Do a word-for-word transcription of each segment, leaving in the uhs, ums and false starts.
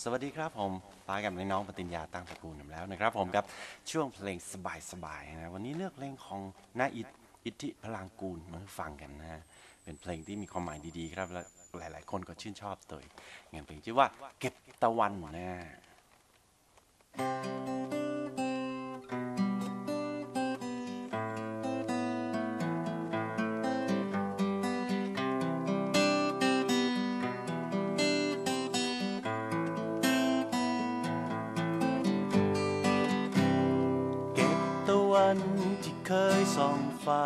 สวัสดีครับผม ปะกั๋บน้องปฏิญญา ตั้งตระกูลแล้วนะครับผม กับช่วงเพลงสบายๆ นะ วันนี้เลือกเพลงของน้าอิท อิทธิพลังกูลมาฟังกั๋นนะ เป๋นเพลงตี้มีความหมายดีๆ ครับ และหลายๆ คนก็ชื่นชอบตวย งานเพลงจื้อว่าเก็บตะวันนะ เก็บตะวันตี้เกยส่องฟ้า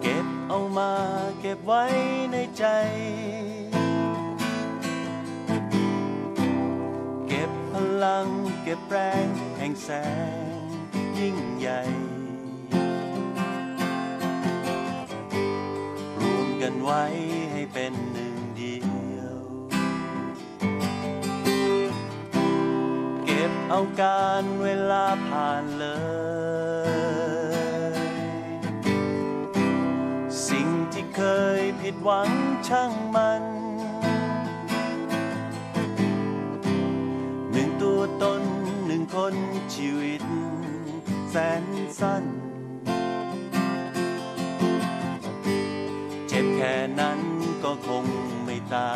เก็บเอามาเก็บไว้ในใจ๋ เก็บพลังเก็บแรงแห่งแสงยิ่งใหญ่ รวมกั๋นไว้ให้เป๋นหนึ่งเดียว เก็บเอาก๋านเวลาผ่านเลย สิ่งตี้เกยผิดหวังช่างมัน หนึ่งตั๋วต๋นหนึ่งคน ชีวิตแสนสั้น เจ็บแค่นั้นก็คงไม่ต๋า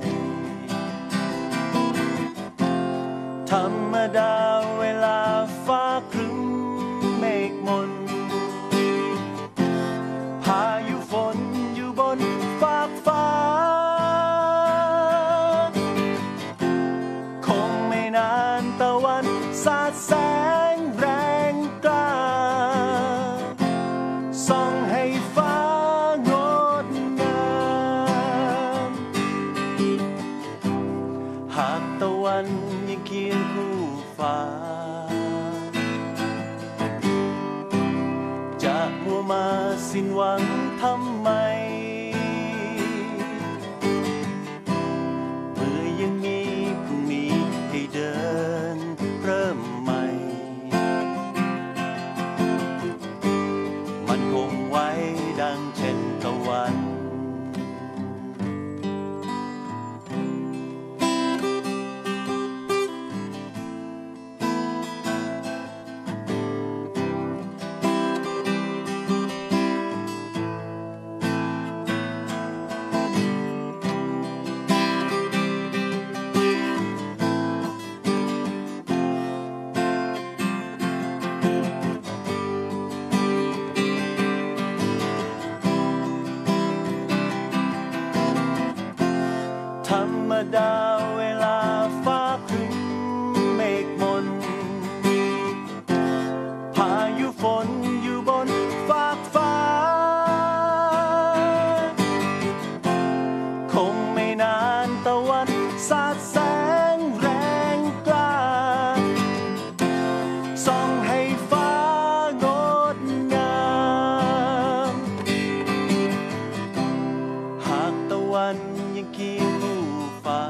ย ธรรมดาเวลาฟ้าครึ้มเมฆมน พายุฝนอยู่บนฟากฟ้า คงไม่นานตะวันสาดแสงแรงกล้า ส่องให้ฟ้างดงาม หากตะวันยังเคียงคู่ฟ้า จะมัวมาสิ้นหวังทำไม เมื่อยังมีพรุ่งนี้ให้เดินเริ่มใหม่ มั่นคงไว้ดังเช่นตะวัน ธรรมดาเวลาฟ้าครึ้มเมฆมน พายุฝนอยู่บนฟากฟ้า คงไม่นานตะวันสาดแสงแรงกล้า ส่องให้ฟ้างดงาม หากตะวันยังเคียงคู่ฟ้า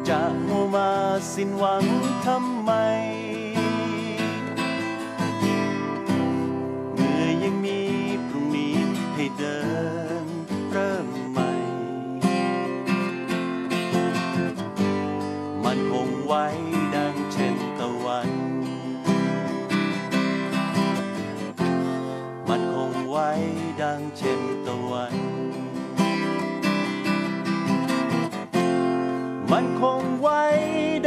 จะมัวมาสิ้นหวังทำไม เมื่อยังมีพรุ่งนี้ให้เดินเริ่มใหม่ มั่นคงไว้ดังเช่นตะวัน มั่นคงไว้ดังเช่นตะวัน มั่นคงไว้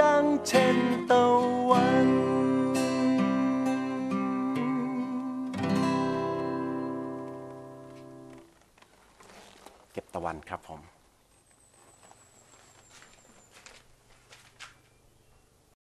ดังเช่นตะวัน เก็บตะวันครับผม